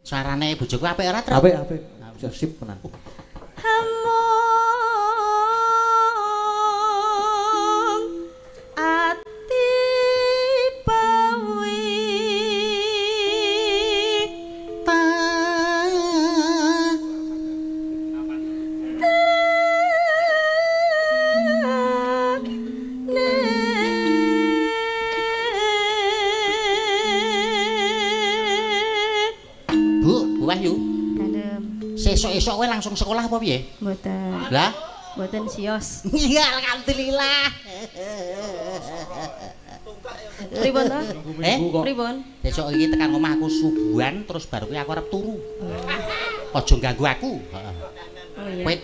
Suarane bojoku apik ora, Truk? Apik, apik. Sip tenan. Amung ati pawi ta Bu, Bu Wahyu. Dalem. Sesuk-esuk kowe langsung sekolah apa piye? Mboten. Lah? Mboten sios. Iya, alhamdulillah. Pripun to? Eh? Pripun? Besok iki tekan omah aku subuhan terus baru kuwi aku arep turu. Aja ganggu aku. Heeh. Oh iya.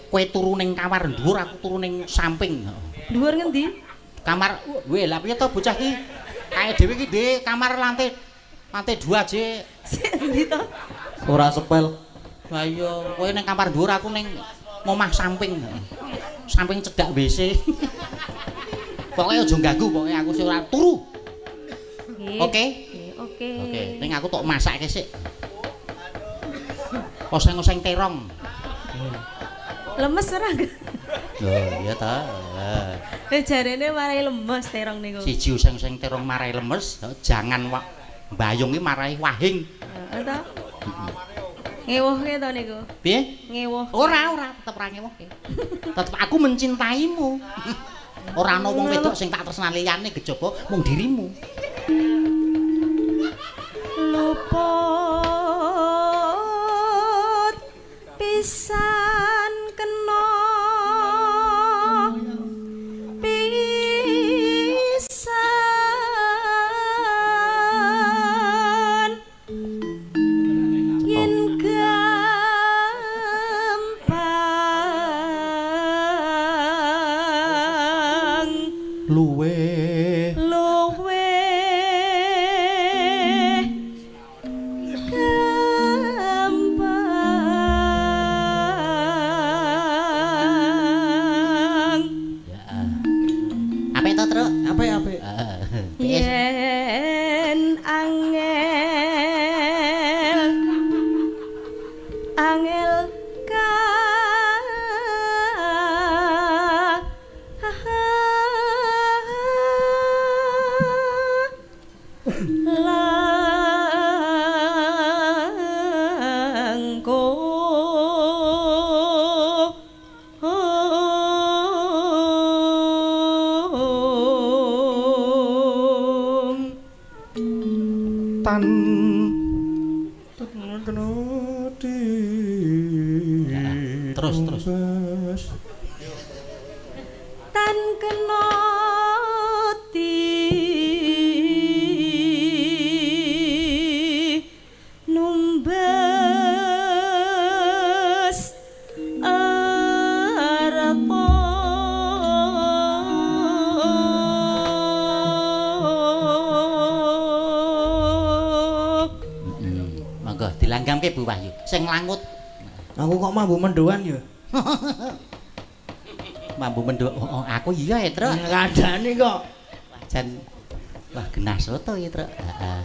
Kowe turu ning kamar dhuwur, aku turu ning samping. Heeh. Dhuwur ngendi? Kamar weh, lah piye to bocah iki? Kae dhewe iki ndek kamar lantai 2 je. Sik endi to? Ora sepel. Lah iya, kowe ning kamar dhuwur, aku ning omah samping. Samping cedhak WC. Pokoke aja ganggu, pokoke aku sing ora turu. Oke? Oke. Oke, ning aku tok masake sik. Oseng-oseng terong. Lemes ora? Lho, iya ta. Eh jarene marai lemes terong niku. Siji oseng-oseng terong marai lemes, jangan mbayung iki marai wahing. Heeh ta. Ngewuhke to niku. Piye? Ngewuh. Ora, ora, tetep ora ngewuhke. Tetep aku mencintaimu. Ora ana wong wedok sing tak tresnani liyane kejaba mung dirimu. Luput pisan kena pisan yen gampang Luwe luwe gampang. Ya. Apik to, Truk? Apik, apik. Heeh. Piye? Yen angel angel ka langkung Tan kena di Terus, terus. Tan kena di numbes arpa. Monggo dilanggamke Bu Wahyu. Sing langut Aku kok mambu mendoan ya. Mambu mendo. Oh, aku iya ya, Truk. Kandhane kok. Jan wah genah soto ya, Truk. Heeh.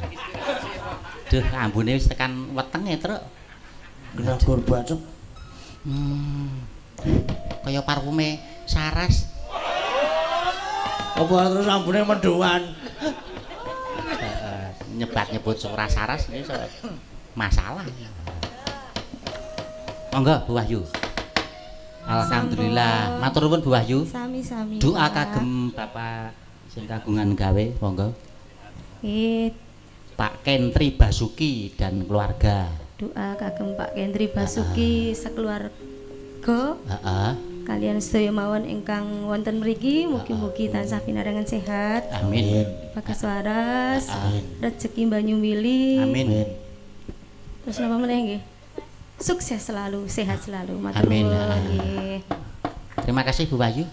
Duh, ambune wis tekan weteng ya, Truk. Genah gorbacep. Kaya parfume Saras. Apa terus ambune mendoan? Heeh, nyebat-nyebut ora Saras iki masalah. Monggo Bu Wahyu. Alhamdulillah. Matur nuwun Bu Wahyu. Sami-sami. Doa kagem Bapak sing kagungan gawe, monggo. Pak Kentri Basuki dan keluarga. Doa kagem Pak Kentri Basuki sekeluarga. Heeh. Kalian sedaya mawon ingkang wonten mriki mugi-mugi tansah pinaringan sehat. Amin. Bagas waras, Amin. Rezeki banyu mili. Amin. Terus napa meneh nggih? Sukses selalu, sehat selalu. Matur Amin. nuwun nggih. Terima kasih Bu Wahyu.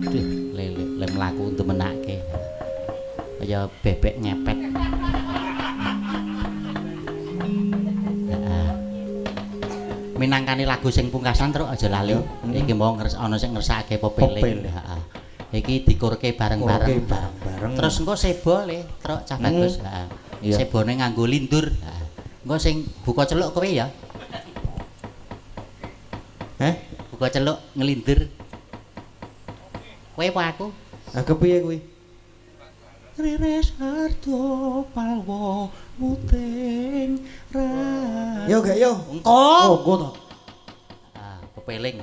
Aduh, le mlaku ndemenake. Kaya bebek ngepet. Heeh. Minangkani lagu sing pungkasan, Truk, aja lali. Iki mau ana sing ngersakake Popeling. Heeh. Iki dikurke bareng-bareng. Bareng-bareng. Terus engko sebo le, Truk, cah bagus. Heeh. Sebone nganggo lindur. Heeh. Engko sing buka celuk kowe ya. Heh? Buka celuk nglindir. Kowe apa aku? Ah kepiye kuwi? Rires hardo palwo muting ra. Yo gak yo. Engko. Oh, engko to. Ah, pepeling.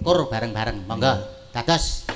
Kur bareng-bareng. Monggo. Dados.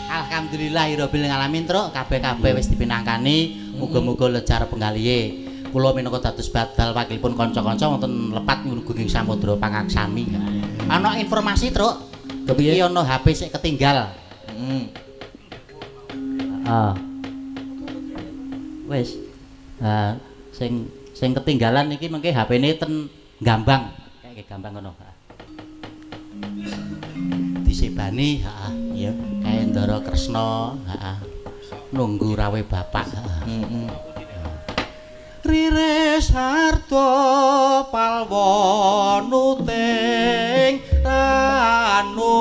Alhamdulillahirabbil alamin, Truk, kabeh-kabeh wis dipinangkani, muga-muga lecar penggalihe. Kula minangka dados badal wakilipun kanca-kanca wonten lepat ngungging samudra pangaksami. Ana informasi, Truk. Kepiye? Iki ana HP sik ketinggal. Heeh. Heeh. Wis. Ha, sing ketinggalan iki mengke HP-ne ten Gambang. Kayak Gambang ngono. Disebani, heeh. Iya. Kae Ndara Kresna, heeh. Nunggu rawe bapak, heeh. Heeh. Riris harta palwa nuting ranu.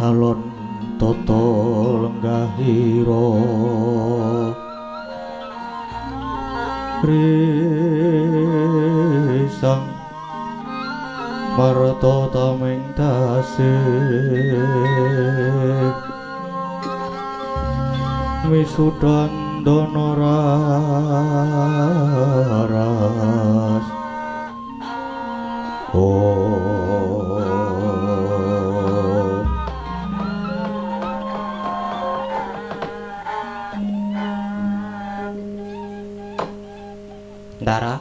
Alon tata lenggahira risang marta tameng tasih misudan dana raras. Oh, Ndara.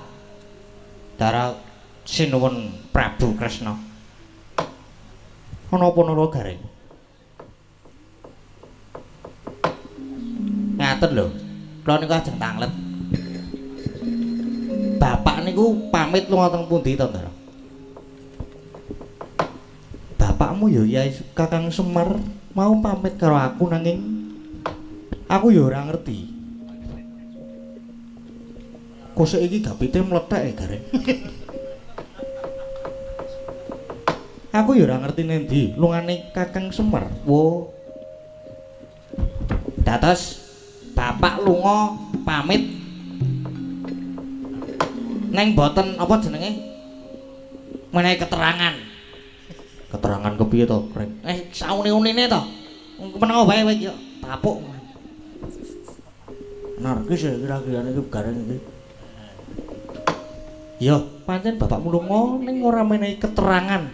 Ndara sinuwun Prabu Kresna. Ana apa Nala Gareng? Ngaten lho. Kula niku ajeng tanglet. Bapak niku pamit lunga teng pundi to, Ndara? Bapakmu ya Yai Kakang Semar mau pamit karo aku nanging aku ya ora ngerti. Kosek iki gapite mlethek Gareng. Aku ya ora ngerti nendi lungane Kakang Semar. Wo. Dados bapak lunga pamit neng boten apa jenenge? Menehi keterangan. Keterangan kepiye to, Reng? Saune-unine to. Meneng wae kowe iki tapuk. Narkis ya kira-kirane iki Gareng iki. Ya, pancen bapakmu lunga ning ora menehi keterangan.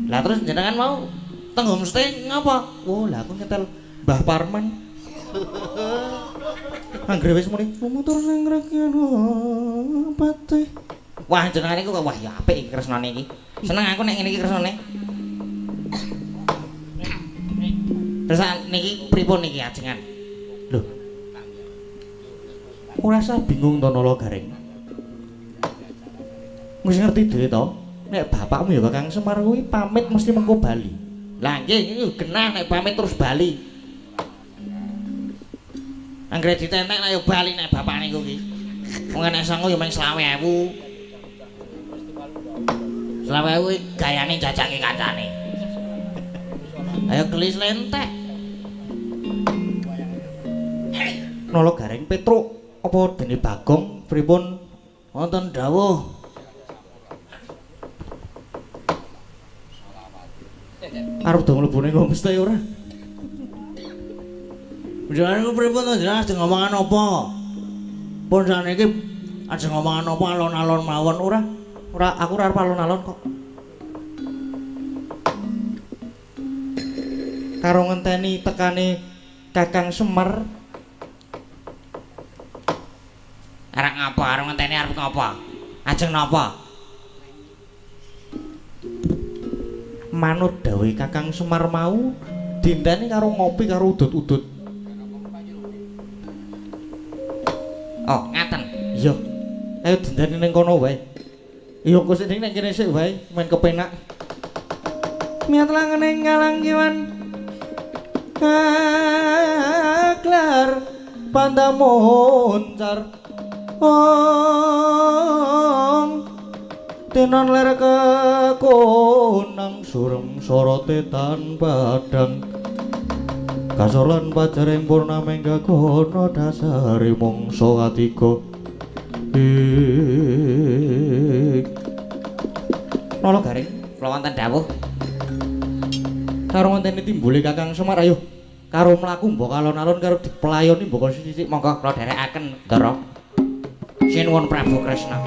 Lah terus jenengan mau teng homestay ngapa? Oh, lah aku nyetel Mbah Parman. Anggere wis muni lumatur ning rekyana patih. Wah, jenengan iku wah ya apik iki kresnane iki. Seneng aku nek ngene iki kresnane. Terus niki pripun niki ajengan? Lho. Ora usah bingung to Nala Gareng. Wis ngerti dhewe to, nek bapakmu ya Kakang Semar kuwi pamit mesti mengko bali. Lah nggih iki genah nek pamit terus bali. Anggere ditentek nek ya bali nek bapakne iku ki. Wong nek sangu ya mung 20.000. 20.000 gayane jajake kancane. Ayo gelis lentek. Nala Gareng Petruk apa dene Bagong pripun wonten dawuh? Arep do mlebu ning homestay ora? Jenengan niku pripun to jenengan ajeng ngomongan apa? Pun saniki ajeng ngomongan apa alon-alon mawon ora? Ora, aku ora arep alon-alon kok. Karo ngenteni tekane Kakang Semar. Arep ngapa? Arep ngenteni arep ngapa? Ajeng napa? Manut dawuhe Kakang Semar mau dinteni karo ngopi karo udut-udut. Oh, ngaten. Iya. Ayo dinteni ning kono wae. Iya, kok sing ning kene sik wae, men kepenak. Miat langene ngalang kiwan. Aklar pandamoncar. Ong tinon ler kekonang surem sorote tan padang. Kasor lan pajaring purnaming gagono dasare mangsa katiga. Ing Nala Gareng, kula wonten dawuh. Karo ngenteni timbule Kakang Semar ayo. Karo mlaku mbok alon-alon karo dipelayoni mbok sithik monggo kula dherekaken, Ndara. Sinuwun Prabu Kresna.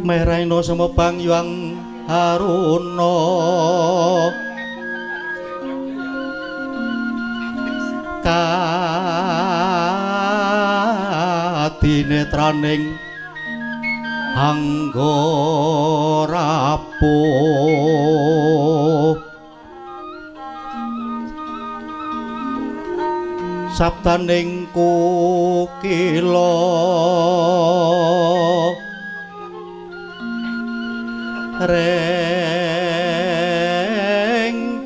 Meraina sumebang Hyang Haruna kadinetraning angga rapuh sabdaning kukila reng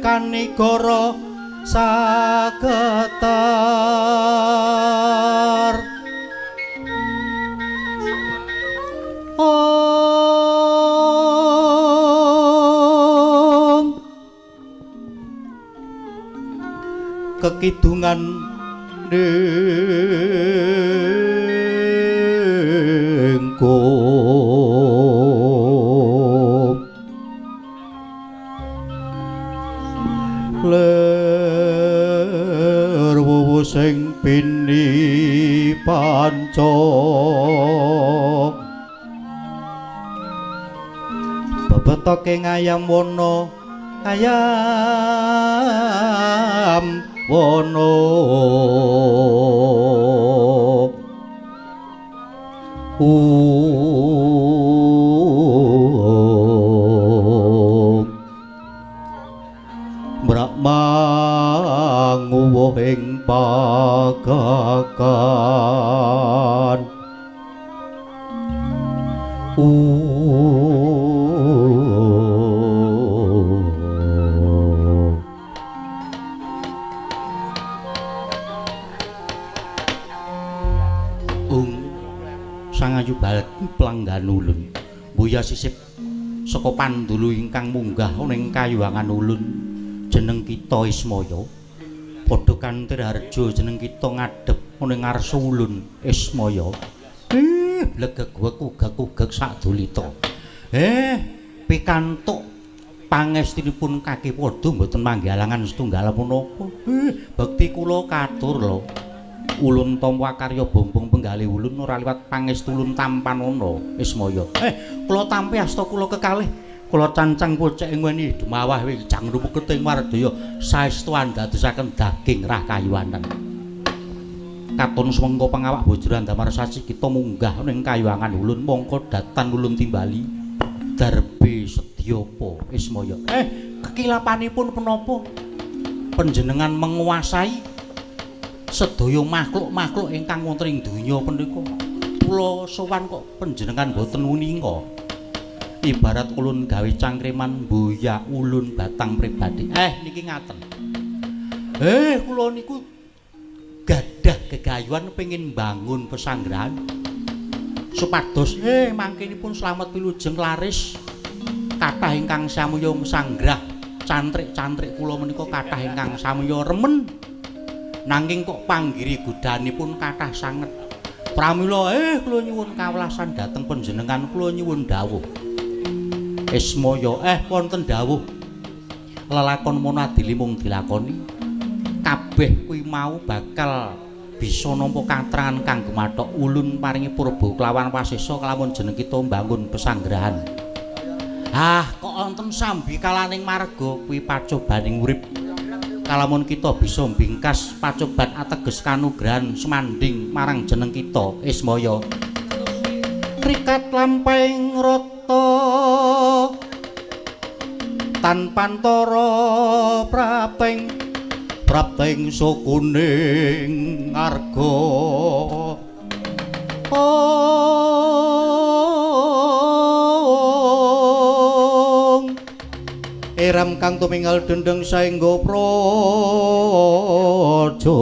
kanigara sagetar ong kekidungan dengkung ler wuwu sing pini panca bebetoke ngayam wana ayam wana Brahma nguwuh ing pagagan Ung Sang Ayu Balki pelanggan ulun mbuya sisip saka pandulu ingkang munggah ning kayuwangan ulun jeneng kita Ismaya padha kanthi harja jeneng kita ngadhep ning ngarsa ulun Ismaya. Blegeg wekugek-ugek sadulita. Pikantuk pangestinipun kaki padha mboten manggih alangan setunggal punapa. Bekti kula katur lho. Ulun tampa karya bombong penggalih ulun ora liwat pangestu ulun tampanana Ismaya. Kula tampi asta kula kekalih. Kula cancang pocek ing weni dumawah wijang rumeketing wardaya saestu andadosaken daging rah kayuwanan. Katon swengka pangawak bojran damar saci kita munggah ning kayuwangan ulun mongko datan ulun timbali darbe sedyapa Ismaya. Kekilapanipun menapa panjenengan menguasai sedaya makhluk-makhluk ingkang wonten ing donya punika? Kula sowan kok panjenengan boten uninga. Ibarat ulun gawe cangkriman mboya ulun batang pribadi. Niki ngaten. Kula niku gadah gegayuhan pengin bangun pesanggrahan supados mangkinipun slamet wilujeng laris kathah ingkang samya sanggrah cantrik-cantrik kula menika kathah ingkang samya remen nanging kok panggiri godhanipun kathah sanget. Pramila kula nyuwun kawelasan dhateng panjenengan, kula nyuwun dawuh Ismaya. Wonten dawuh lelakon monadili mung dilakoni kabeh kuwi mau bakal bisa nampa katrangan kang gumathok ulun paringi purba kelawan wasesa kelamun jeneng kita mbangun pesanggrahan. Kok wonten sambi kalaning marga kuwi pacobaning urip. Kalamun kita bisa mbingkas pacoban ateges kanugrahan semanding marang jeneng kita Ismaya. Rikat lampahing rata tanpantara prapting prapting sukuning arga. Ong eram kang tumingal dendeng saengga praja.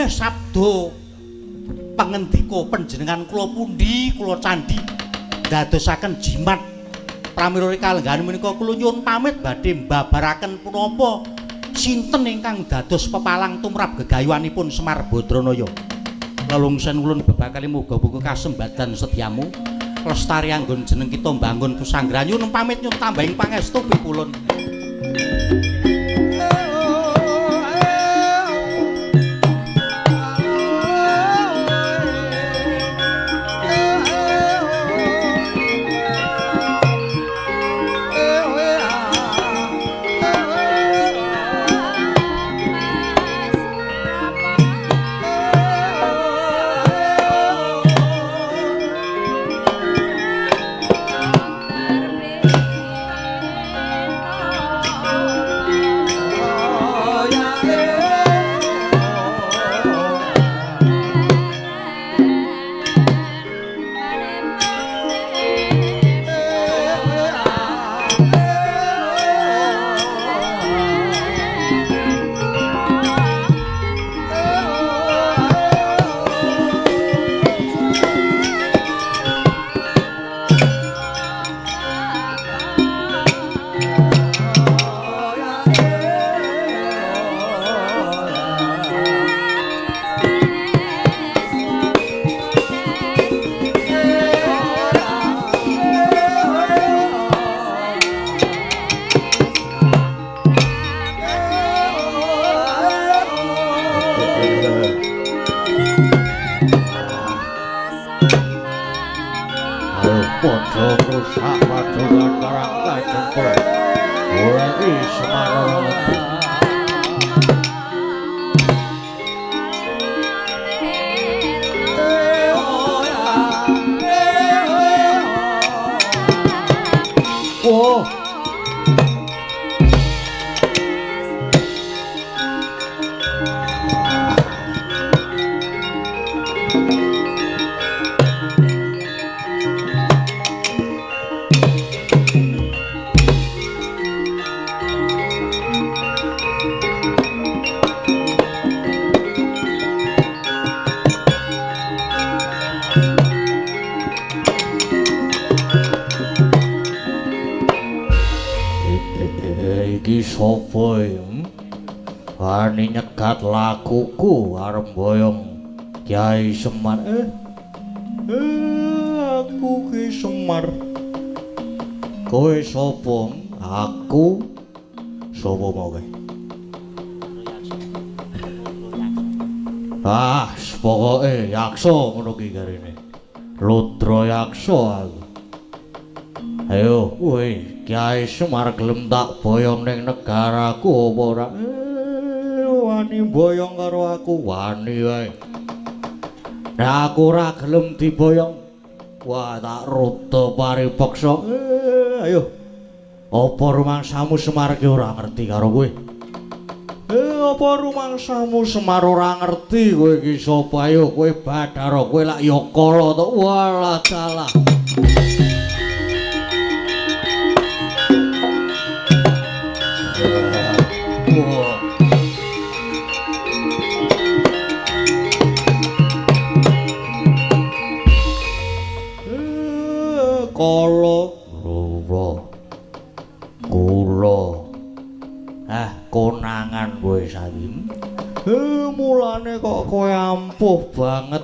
Sabda pangendika panjenengan kula pundi kula candhi ndadosaken jimat. Pramila kalenggahan menika kula nyuwun pamit badhe mbabaraken punapa sinten ingkang dados pepalang tumrap gegayuhanipun Semar Badranaya. Lelungsen ulun bebakali muga-muga kasembadan setyamu. Lestari anggon jeneng kita mbangun pesanggrahan. Nyuwun pamit nyuwun tambahing pangestu pipulun. Padha rusak padha karang kajempol. Goleki Semar ora ngerti. Oh. Iki sapa iki? Wani nyegat lakuku arep mboyong Kyai Semar. Aku ki Semar. Kowe sapa? Aku sapa mau kowe? Ah, pokoke yaksa ngono ki garene. Ludra yaksa aku. Ayo kowe Kyai Semar gelem tak boyong ning negaraku apa ora? Wani boyong karo aku, wani wae. Nek aku ora gelem diboyong, wah tak rute paripeksa. Ayo. Apa rumangsamu Semar ki ora ngerti karo kowe? Apa rumangsamu Semar ora ngerti kowe iki sapa? Ayo kowe Bathara, kowe lak ya kala to. Walah dalah. Kala kula kula konangan kowe saiki. Mulane kok kowe ampuh banget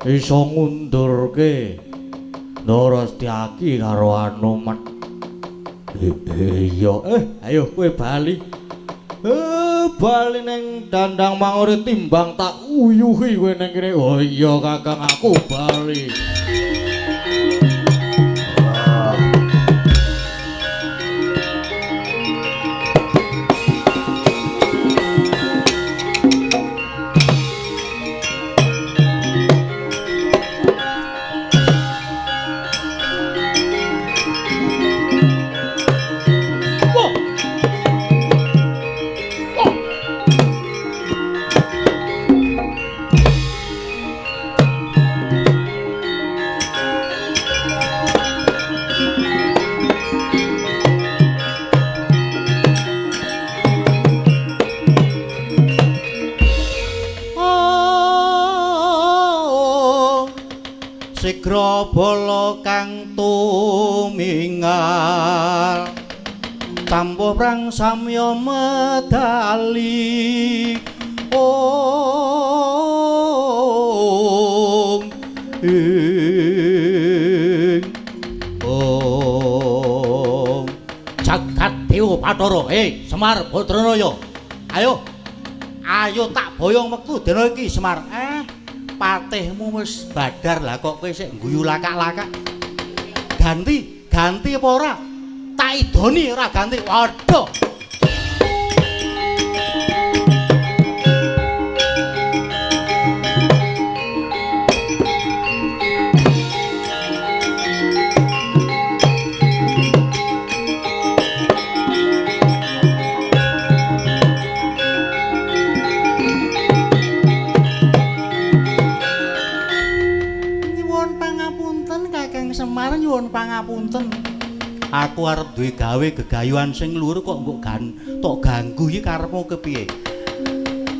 iso ngundurke Ndara Setyaki karo Anoman. Iya, ayo kowe bali. Bali ning Dandang Mangori timbang tak uyuhi kowe ning kene. Oh iya Kakang, aku bali. Sigra bala kang tumingal tampa prang samya medali. Ong ing Jagat Dewa Bathara. Semar Badranaya. Ayo. Ayo tak boyong wektu dina iki Semar. Patihmu wis badar lah kok kowe sik ngguyu lakak-lakak. Ganti, ganti apa ora? Tak idoni ora ganti. Waduh. Semar nyuwun pangapunten. Aku arep duwe gawe gegayuhan sing luhur kok mbok tok ganggu iki karepmu kepiye?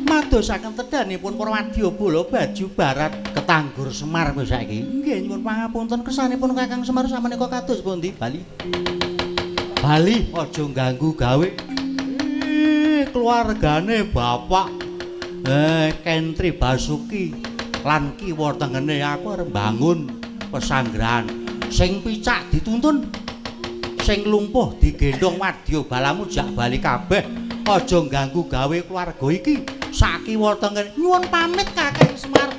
Madosaken tedhanipun para wadyabala baju barat ketanggur Semar kowe saiki. Nggih nyuwun pangapunten kesanipun Kakang Semar samenika kados pundi? Bali. Bali aja ganggu gawe. Keluargane bapak Kentri Basuki lan kiwa tengene aku arep bangun pesanggrahan. Sing picak dituntun, sing lumpuh digendhong wadya balamu jak bali kabeh. Aja ganggu gawe keluarga iki. Sakiwa tengen nyuwun pamit Kakang Semar.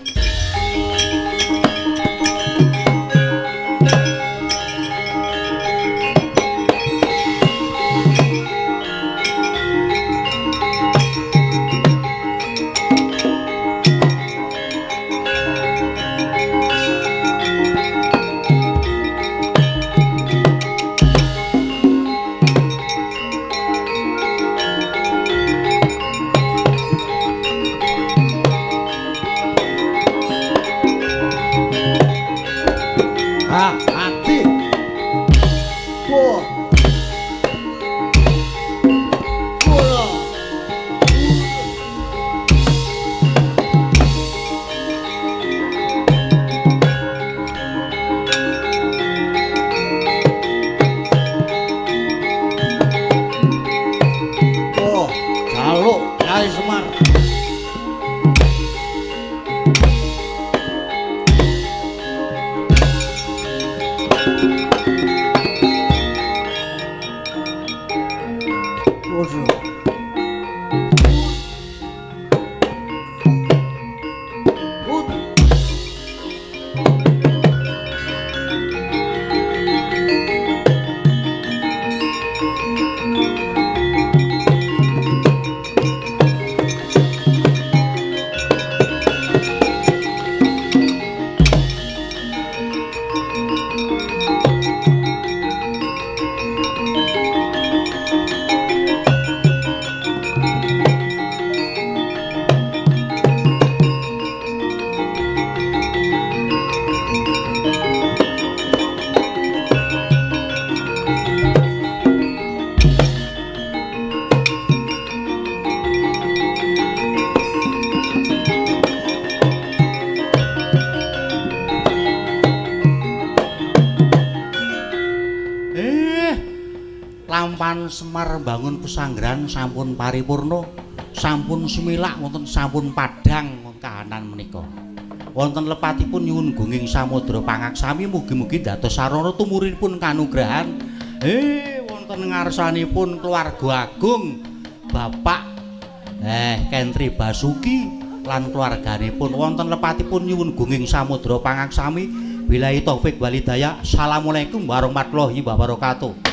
Semar bangun pesanggrahan sampun paripurna, sampun sumilak wonten sampun padhang kahanan menika. Wonten lepatipun nyuwun gunging samudra pangaksami mugi-mugi dados sarana tumurinipun kanugrahan. Wonten ngarsanipun keluarga agung Bapak Kentri Basuki lan keluarganipun wonten lepatipun nyuwun gunging samudra pangaksami. Billahi taufik wal hidayah. Assalamualaikum warahmatullahi wabarakatuh.